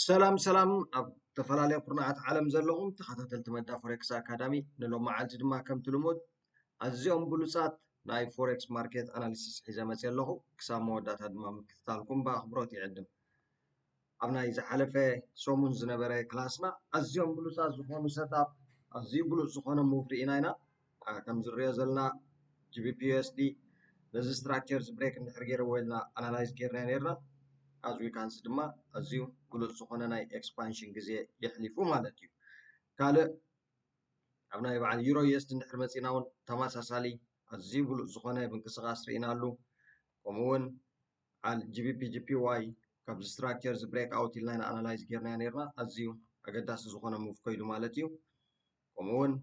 ሰላም ሰላም ኣብ ዝተፈላለዩ ኩርናዓት ዓለም ዘለኹም ተኸታተልቲ መዳ ፎሬክስ ኣካዳሚ፣ ንሎም መዓልቲ ድማ ከምቲ ልሙድ ኣዝዮም ብሉጻት ናይ ፎሬክስ ማርኬት ኣናሊሲስ ሒዘ መፅየ ኣለኹ። ክሳብ መወዳእታ ድማ ምክትታልኩም ብኣኽብሮት ይዕድም። ኣብ ናይ ዝሓለፈ ሰሙን ዝነበረ ክላስና ኣዝዮም ብሉጻት ዝኾኑ ሰትኣፕ፣ ኣዝዩ ብሉጽ ዝኾነ ሙቭ ርኢና ኢና። ከም ዝሪኦ ዘለና ጂ ቢ ፒ ዩ ኤስ ዲ ነዚ ስትራክቸር እዚ ብሬክ እንድሕር ገይርዎ ኢልና ኣናላይዝ ጌርና ኔርና። ኣዝ ዊ ካን ሲ ድማ ኣዝዩ ብሉፅ ዝኾነ ናይ ኤክስፓንሽን ግዜ የሕሊፉ ማለት እዩ። ካልእ ኣብ ናይ በዓል ዩሮ ዩ ኤስ ዲ እንድሕር መፂና እውን ተመሳሳሊ ኣዝዩ ብሉፅ ዝኾነ ምንቅስቃስ ርኢናሉ። ከምኡ እውን በዓል ጂ ቢ ፒ ጂ ፒ ዋይ ካብዚ ስትራክቸር እዚ ብሬክ ኣውት ኢልና ኢና ኣናላይዝ ጌርናዮ ኔርና። ኣዝዩ ኣገዳሲ ዝኾነ ሙቭ ከይዱ ማለት እዩ። ከምኡ እውን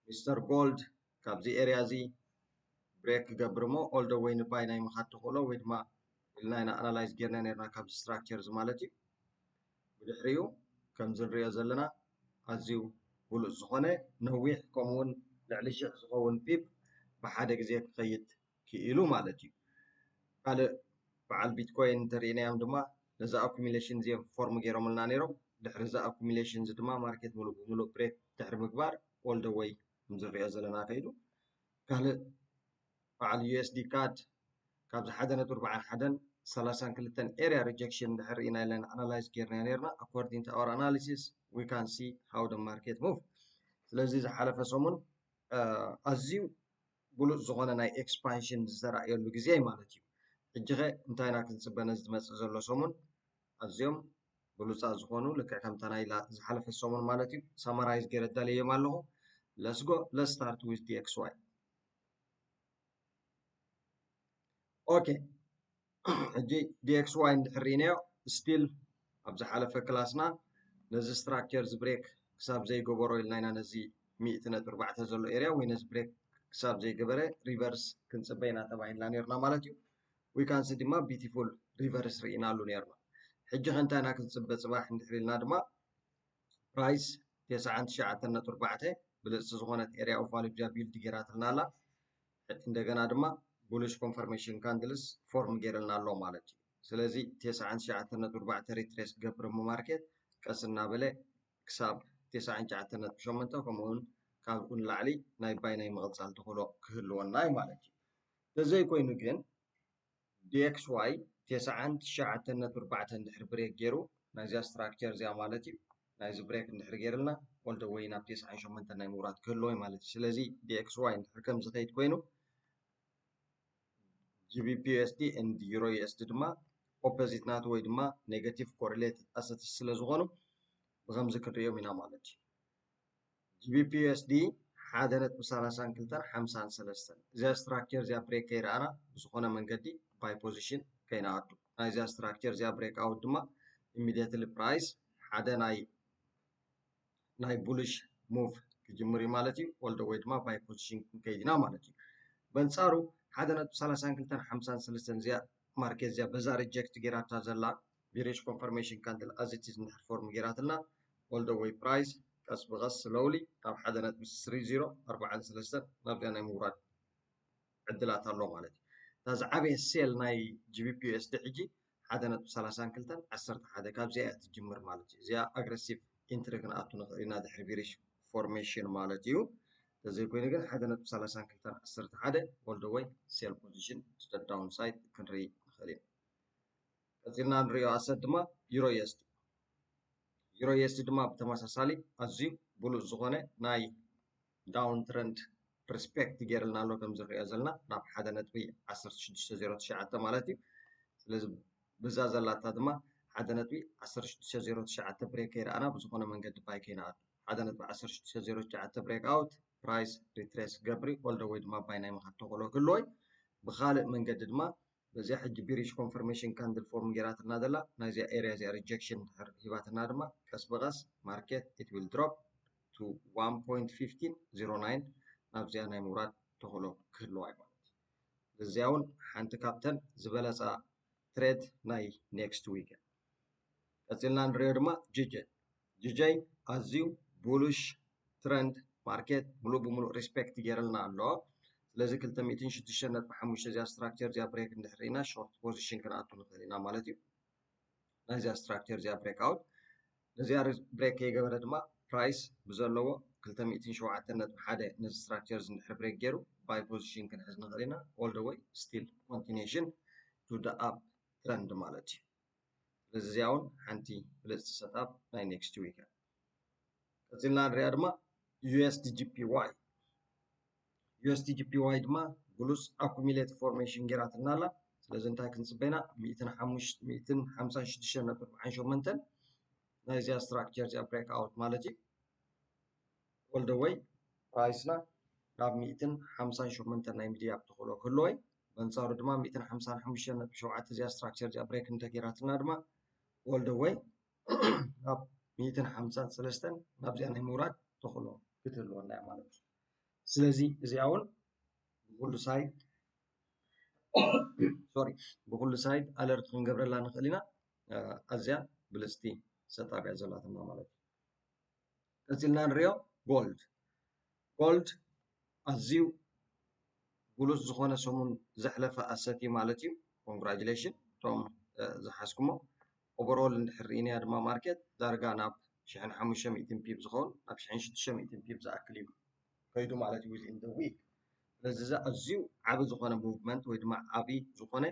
ሚስተር ጎልድ ካብዚ ኤርያ እዚ ብሬክ ክገብር እሞ ኦል ደ ወይ ንባይ ናይ ምኻድ ተኽእሎ ወይ ድማ ኢልና ኢና ኣናላይዝ ጌርና ኔርና ካብዚ ስትራክቸር እዚ ማለት እዩ። ብድሕሪኡ ከምዚ ንሪኦ ዘለና ኣዝዩ ብሉፅ ዝኾነ ነዊሕ ከምኡ እውን ልዕሊ ሽሕ ዝኸውን ፒፕ ብሓደ ግዜ ክኸይድ ክኢሉ ማለት እዩ። ካልእ በዓል ቢትኮይን እንተሪእናዮም ድማ ነዚ ኣኩሚሌሽን እዚ ፎርም ገይሮምልና ነይሮም። ድሕሪ እዚ ኣኩሚሌሽን እዚ ድማ ማርኬት ሙሉእ ብሙሉእ ብሬክ ድሕሪ ምግባር ኦል ደ ወይ ከም ዝሪኦ ዘለና ከይዱ። ካልእ በዓል ዩ ኤስ ዲ ካድ ካብዚ ሓደ ነጥቢ ኣርባዓን ሓደን ሰላሳን ክልተን ኤርያ ሪጀክሽን ድሕር ርኢና ኢለን ኣናላይዝ ጌርና ኔርና። According to our analysis we can see how the market move። ስለዚ ዝሓለፈ ሰሙን ኣዝዩ ብሉፅ ዝኾነ ናይ ኤክስፓንሽን ዝተራእየሉ ግዜ ማለት እዩ። ሕጂ ኸ እንታይ ኢና ክንፅበ ነዚ ዝመፅእ ዘሎ ሰሙን? ኣዝዮም ብሉፃት ዝኾኑ ልክዕ ከምታ ናይ ዝሓለፈ ሰሙን ማለት እዩ። ሳማራይዝ ገይረ ኣዳልየዮም ኣለኹ። Let's go, let's start with D X Y. ኦኬ፣ ሕጂ D X Y እንድሕር ርኢናዮ ስቲል ኣብ ዝሓለፈ ክላስና ነዚ ስትራክቸር እዚ ብሬክ ክሳብ ዘይገበሮ ኢልና ኢና ነዚ ሚእቲ ነጥቢ ኣርባዕተ ዘሎ ኤርያ ወይ ነዚ ብሬክ ክሳብ ዘይገበረ ሪቨርስ ክንፅበ ኢና ተባሂልና ኔርና ማለት እዩ። ዊካንሲ ድማ ቢቲፉል ሪቨርስ ርኢናሉ ኔርና። ሕጂ ከ እንታይ ኢና ክንፅበ ፅባሕ እንድሕር ኢልና ድማ ፕራይስ ተስዓን ትሽዓተን ነጥቢ ኣርባዕተ ብልፅቲ ዝኾነት ኤርያ ኦፍ ቫሉ ብጃ ቢልድ ጌራትልና ኣላ። እንደገና ድማ ቡሊሽ ኮንፈርሜሽን ካንድልስ ፎርም ጌርልና ኣሎ ማለት እዩ። ስለዚ ተስዓን ትሽዓተን ነጥቢ ኣርባዕተ ሪትሬስ ክገብር እሞ ማርኬት ቀስ እናበለ ክሳብ ተስዓን ትሽዓተን ነጥቢ ሸሞንተ ከምኡ እውን ካብኡ ንላዕሊ ናይ ባይ ናይ ምቕፃል ተኽእሎ ክህልወና እዩ ማለት እዩ። ተዘይኮይኑ ግን D X Y ተስዓን ትሽዓተን ነጥቢ ኣርባዕተ እንድሕር ብሬክ ገይሩ ናይዚኣ ስትራክቸር እዚኣ ማለት እዩ ናይዚ ብሬክ እንድሕር ገይርልና ኦል ደ ወይ ናብ ተስዓን ሸሞንተን ናይ ምውራድ ክህልዎ እዩ ማለት እዩ። ስለዚ D X Y እንድሕር ከም ዝኸይድ ኮይኑ G B P U S D and Euro U S D ድማ ኦፖዚት ናቱ ወይ ድማ ኔጋቲቭ ኮሪሌትድ ኣሰትስ ስለ ዝኾኑ ብኸምዚ ክንሪኦም ኢና ማለት እዩ። G B P U S D ሓደ ነጥቢ ሰላሳን ክልተን ሓምሳን ሰለስተን እዚኣ ስትራክቸር እዚኣ ብሬክ ከይረኣና ብዝኾነ መንገዲ ባይ ፖዚሽን ከይንኣቱ ናይዚኣ ስትራክቸር እዚኣ ብሬክ ኣውት ድማ ኢሚዲየትሊ ፕራይስ ሓደ ናይ ናይ ቡሊሽ ሙቭ ክጅምር እዩ ማለት እዩ። ኦል ደ ወይ ድማ ባይ ፖዚሽን ክንከይድ ኢና ማለት እዩ። በንፃሩ ሓደ ነጥቢ ሰላሳን ክልተን ሓምሳን ሰለስተን እዚኣ ማርኬት እዚኣ በዛ ሪጀክት ጌራታ ዘላ ቢሪሽ ኮንፈርሜሽን ካንድል ኣዚቲዝ እንድሕር ፎርም ጌራትልና ኦል ደ ወይ ፕራይስ ቀስ ብቐስ ስሎውሊ ናብ ሓደ ነጥቢ ስሪ ዚሮ ኣርባዓን ሰለስተን ናብዚኣ ናይ ምውራድ ዕድላት ኣሎ ማለት እዩ። እታ ዝዓበየ ሴል ናይ G B P U S D ሕጂ ሓደ ነጥቢ ሰላሳን ክልተን ዓሰርተ ሓደ ካብዚኣ እያ ትጅምር ማለት እዩ። እዚኣ ኣግረሲቭ ኢንትሪ ክንኣቱ ንኽእል ኢና ድሕሪ ቢሪሽ ፎርሜሽን ማለት እዩ። ተዘይኮይኑ ግን ሓደ ነጥቢ ሰላሳን ክልተን ዓሰርተ ሓደ ኦል ደ ወይ ሴል ፖዚሽን ቱ ደ ዳውን ሳይድ ክንርኢ ንኽእል ኢና። ቀፂልና ንሪኦ ኣሰት ድማ ዩሮ ዩ ኤስ ዲ። ዩሮ ዩ ኤስ ዲ ድማ ብተመሳሳሊ ኣዝዩ ብሉፅ ዝኾነ ናይ ዳውን ትረንድ ሪስፔክት ገይርልና ኣሎ ከም ዝሪኦ ዘለና ናብ ሓደ ነጥቢ ዓሰርተ ሽዱሽተ ዜሮ ትሽዓተ ማለት እዩ። ስለዚ ብዛ ዘላታ ድማ ሓደ ነጥቢ ዓሰርተ ሽዱሽተ ዜሮ ትሽዓተ ብሬክ ከይረኣና ብዝኾነ መንገዲ ባይ ከይንኣቱ ሓደ ነጥቢ ዓሰርተ ሽዱሽተ ዜሮ ትሽዓተ ብሬክ ኣውት ፕራይስ ሪትሬስ ክገብር ኦል ደ ወይ ድማ ባይ ናይ ምኻድ ተኽእሎ ክህልዎ እዩ። ብኻልእ መንገዲ ድማ በዚኣ ሕጂ ቢሪሽ ኮንፈርሜሽን ካንድል ፎርም ጌራትና ዘላ ናይዚኣ ኤርያ እዚኣ ሪጀክሽን ድሕር ሂባትና ድማ ቀስ ብቐስ ማርኬት it will drop to one point fifteen zero nine ናብዚኣ ናይ ምውራድ ተኽእሎ ክህልዋ እዩ ማለት እዩ። እዚኣ እውን ሓንቲ ካብተን ዝበለፃ ትሬድ ናይ ኔክስት ዊክ እያ። ቀፂልና ንሪኦ ድማ ጂ ጄ ጂ ጄ ኣዝዩ ቡሉሽ ትረንድ ማርኬት ሙሉእ ብሙሉእ ሪስፔክት ገይርልና ኣሎ። ስለዚ ክልተ ሚእትን ሽዱሽተን ነጥቢ ሓሙሽተ እዚኣ ስትራክቸር እዚኣ ብሬክ እንድሕር ርኢና ሾርት ፖዚሽን ክንኣቱ ንኽእል ኢና ማለት እዩ። ናይዚኣ structure እዚኣ breakout። ነዚኣ break ከይገበረ ድማ price ብዘለዎ ክልተ ሚእትን ሸውዓተን ነጥቢ ሓደ ነዚ structure እዚ እንድሕር break ገይሩ buy position ክንሕዝ ንኽእል ኢና። All the way still continuation to the up trend ማለት እዩ። ስለዚ እዚኣ እውን ሓንቲ ብልፅቲ setup ናይ next week እያ። ቀፂልና ንሪኣ ድማ U S D J P Y። U S D J P Y ድማ ግሉጽ accumulate formation ገይራትና ኣላ። ስለዚ እንታይ ክንፅበ ኢና? ሚእትን ሓሙሽተ ሚእትን ሓምሳን ሽዱሽተን ነጥቢ ኣርባዓን ሸሞንተን ናይዚኣ structure እዚኣ breakout ማለት እዩ። All the way price ና ናብ ሚእትን ሓምሳን ሸሞንተን ናይ mid gap ተኽእሎ ክህልዎ እዩ። በንጻሩ ድማ ሚእትን ሓምሳን ሓሙሽተን ነጥቢ ሸውዓተ እዚኣ structure እዚኣ break እንተገይራትና ድማ all the way ናብ ሚእትን ሓምሳን ሰለስተን ናብዚኣ ናይ ምውራድ ተኽእሎ ክትህልወና እያ ማለት እዩ። ስለዚ እዚኣ እውን ብኩሉ side sorry ብኩሉ side alert ክንገብረላ ንኽእል ኢና። ኣዝያ ብልፅቲ setup እያ ዘላትና ማለት እዩ። ቀፂልና ንሪኦ gold። Gold ኣዝዩ ብሉፅ ዝኾነ ሰሙን ዘሕለፈ asset እዩ ማለት እዩ። Congratulation እቶም ዝሓዝኩሞ። Overall እንድሕር ርኢናያ ድማ market ዳርጋ ናብ ሽሕን ሓሙሽተ ሚእትን pip ዝኸውን ናብ ሽሕን ሽዱሽተ ሚእትን pip ዝኣክል እዩ ከይዱ ማለት እዩ within the week። ስለዚ እዚ ኣዝዩ ዓቢ ዝኾነ movement ወይ ድማ ዓቢ ዝኾነ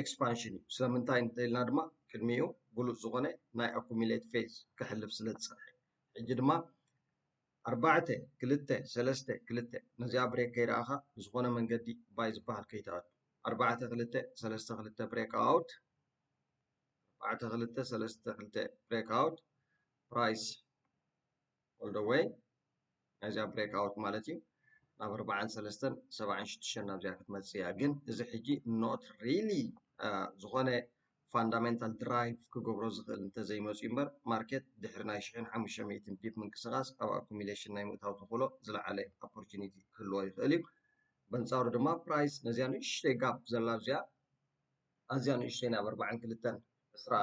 expansion እዩ። ስለምንታይ እንተኢልና ድማ ቅድሚኡ ብሉፅ ዝኾነ ናይ accumulate phase ክሕልፍ ስለ ዝፀንሐ ሕጂ ድማ ኣርባዕተ ክልተ ሰለስተ ክልተ ነዚኣ break ከይረኣኻ ብዝኾነ መንገዲ buy ዝበሃል ከይትኣቱ። ኣርባዕተ ክልተ ሰለስተ ክልተ breakout ኣርባዕተ ክልተ ሰለስተ ክልተ breakout price all the way ናይዚኣ breakout ማለት እዩ ናብ ኣርባዓን ሰለስተን ሰብዓን ሽዱሽተን ናብዚኣ ክትመፅእ እያ። ግን እዚ ሕጂ not really ዝኾነ fundamental drive ክገብሮ ዝኽእል እንተዘይመፅኡ እምበር market ድሕሪ ናይ ሽሕን ሓሙሽተ ሚእትን pip ምንቅስቃስ ኣብ accumulation ናይ ምእታው ተኽእሎ ዝለዓለ opportunity ክህልዎ ይኽእል እዩ። በንጻሩ ድማ price ነዚኣ ንእሽተይ gap ዘላ እዚኣ ኣዝያ ንእሽተይ ናብ ኣርባዓን ክልተን ዕስራ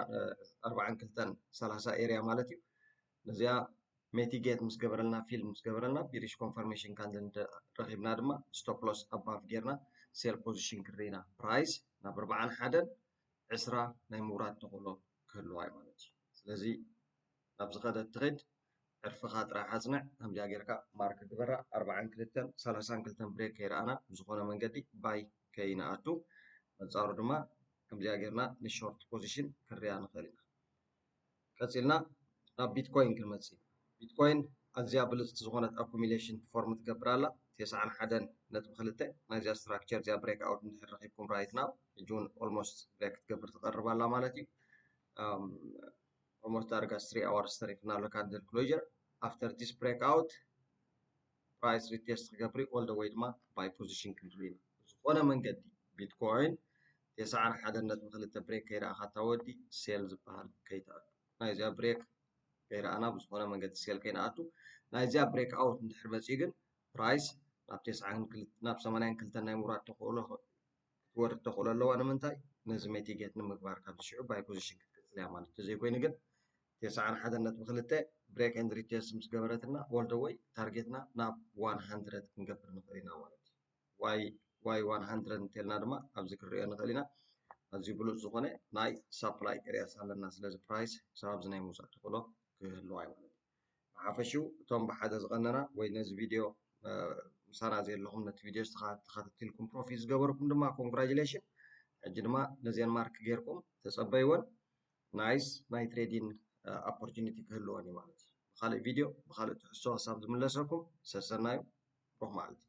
ኣርባዓን ክልተን ሰላሳ area ማለት እዩ ነዚኣ mitigate ምስ ገበረልና fill ምስ ገበረልና bearish confirmation candle ረኺብና ድማ stop loss above ጌርና sell position ክርኢና price ናብ ኣርባዓን ሓደን ዕስራ ናይ ምውራድ ተኽእሎ ክህልዋ እዩ ማለት እዩ። ስለዚ ናብ ዝኸደት ትኸድ ዕርፍኻ ጥራሕ ኣጽንዕ። ከምዚኣ ጌርካ mark ግበራ። ኣርባዓን ክልተን ሰላሳን ክልተን break ከይረኣና ብዝኾነ መንገዲ buy ከይንኣቱ፣ በንጻሩ ድማ ከምዚኣ ጌርና ን short position ክንሪኣ ንኽእል ኢና። ቀጺልና ናብ ቢትኮይን ክንመጽእ ኢና። ቢትኮይን ኣዝያ ብልጽቲ ዝኾነት accumulation form ትገብር ኣላ። ተስዓን ሓደን ነጥቢ ክልተ ናይዚኣ structure እዚኣ breakout እንድሕር ረኺብኩም right now ሕጂ እውን almost break ክትገብር ትቐርብ ኣላ ማለት እዩ። Almost ዳርጋ three hours ተሪፍና ኣሎ candle closure። After this breakout price retest ክገብር እዩ all the way ድማ buy position ክንርኢ ኢና። ዝኾነ መንገዲ ቢትኮይን ተስዓን ሓደን ነጥቢ ክልተ break ከይረኣኻ እታ ወዲ sell ዝበሃል ከይትኣቱ። ናይዚኣ break ከይረኣና ብዝኾነ መንገዲ sell ከይንኣቱ። ናይዚኣ breakout እንድሕር መፅኡ ግን price ናብ ተስዓን ክልተ ናብ ሰማንያን ክልተን ናይ ምውራድ ተኽእሎ ክትወርድ ተኽእሎ ኣለዋ። ንምንታይ? ነዚ mitigate ንምግባር ካብዚ ሽዑ buy position ክትቅፅል እያ ማለት እዩ። ተዘይኮይኑ ግን ተስዓን ሓደን ነጥቢ ክልተ break and retest ምስ ገበረትና all the way target ና ናብ one hundred ክንገብር ንኽእል ኢና ማለት እዩ። Why why one hundred እንተልና ድማ ኣብዚ ክንሪኦ ንኽእል ኢና። ኣዝዩ ብሉፅ ዝኾነ ናይ supply areas ኣለና። ስለዚ price ክሳብ ኣብዚ ናይ ምውፃእ ተኽእሎ ክህልዋ እዩ ማለት እዩ። ብሓፈሽኡ እቶም ብሓደ ዝቐነና ወይ ነዚ ቪድዮ ምሳና ዘለኹም ነቲ ቪድዮ ተኸታቲልኩም profit ዝገበርኩም ድማ congratulation። ሕጂ ድማ ነዚአን mark ጌርኩም ተጸበይወን። Nice ናይ trading opportunity ክህልወን እዩ ማለት እዩ። ብኻልእ ቪድዮ ብኻልእ ትሕዝቶ ክሳብ ዝምለሰኩም ሰሰናዩ። ሩኽ መዓልቲ።